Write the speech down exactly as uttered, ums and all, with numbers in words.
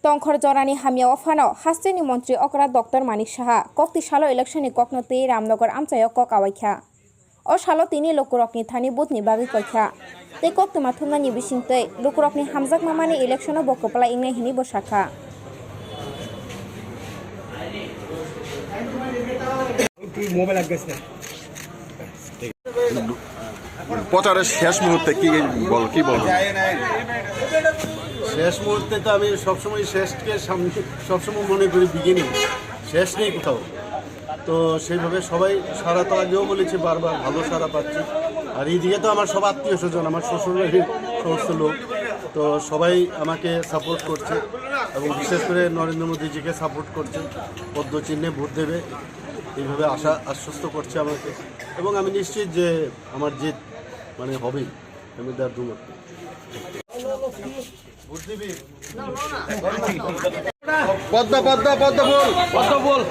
Tongkhor jorani hamya o phano hasteni montri okra Doctor Manik Saha kokti salo election ni kokno twi Ramnagar amchaio kok awaikha. O salo tini lukurokni thani vote ni bagwi koikha. Tei koktwma thumnani bisingtwi lukurokni hamjakma mani election o bo kwplai wngnai hwnwi bo sakha. প্রচারের শেষ মুহূর্তে কি বল কি বলবেন? শেষ মুহূর্তে তো আমি সবসময় শেষকে সামনে, সবসময় মনে করি বিগিনিং, শেষ নেই কোথাও। তো সেইভাবে সবাই সাড়া তো আগেও বলেছি, বারবার ভালো সাড়া পাচ্ছি। আর এইদিকে তো আমার সব আত্মীয় স্বজন, আমার শ্বশুর বাড়ির সমস্ত লোক, তো সবাই আমাকে সাপোর্ট করছে। এবং বিশেষ করে নরেন্দ্র মোদীজিকে সাপোর্ট করছে, পদ্ম চিহ্নে ভোট দেবে, এইভাবে আশা আশ্বস্ত করছে আমাকে। এবং আমি নিশ্চিত যে আমার জিত মানে হবেই, আমি তার দুমত। পদ্ম, পদ্ম, পদ্ম ফুল, পদ্ম ফুল।